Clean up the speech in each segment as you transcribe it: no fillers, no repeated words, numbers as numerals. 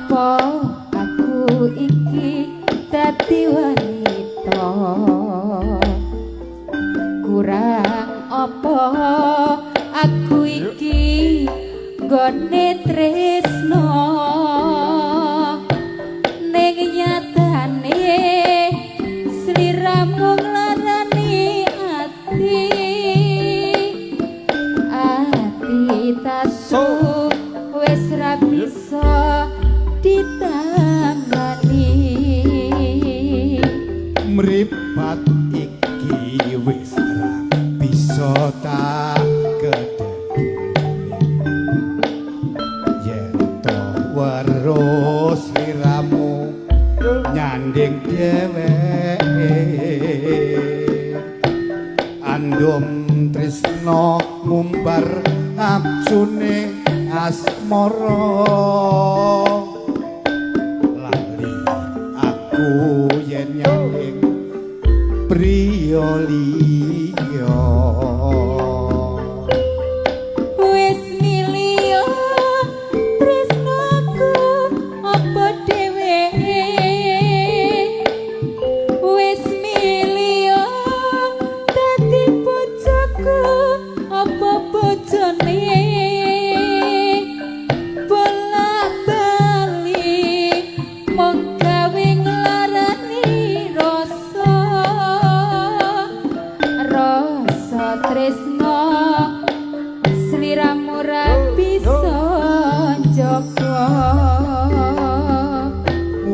Apa aku iki dadi wanita? Kurang apa aku iki nggone tresno? Ning nyatane sliramu nglarani ati, ati tatu wis ra bisa ditambani. Mripat iki wis ra bisa tak kedheki, yen to weruh sliramu nyanding dheweke. Andum tresno ngumbar abjune asmara, lali aku yen nyanding priya liya. Wis milio tresnoku apa dheweke, wis milio dadi bojoku apa bojone. Bolak bali mung gawe nglarani rasa, rasa tresno sliramu ra bisa njaga.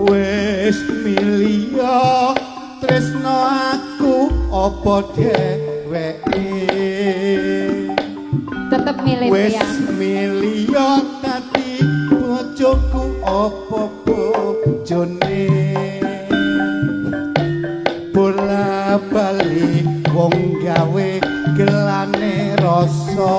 Wis milio tresno aku apa dheweke, Tetep milih wis tiyang. Milio dadi bojoku apa bojone. Bola bali wong gawe gelane rasa.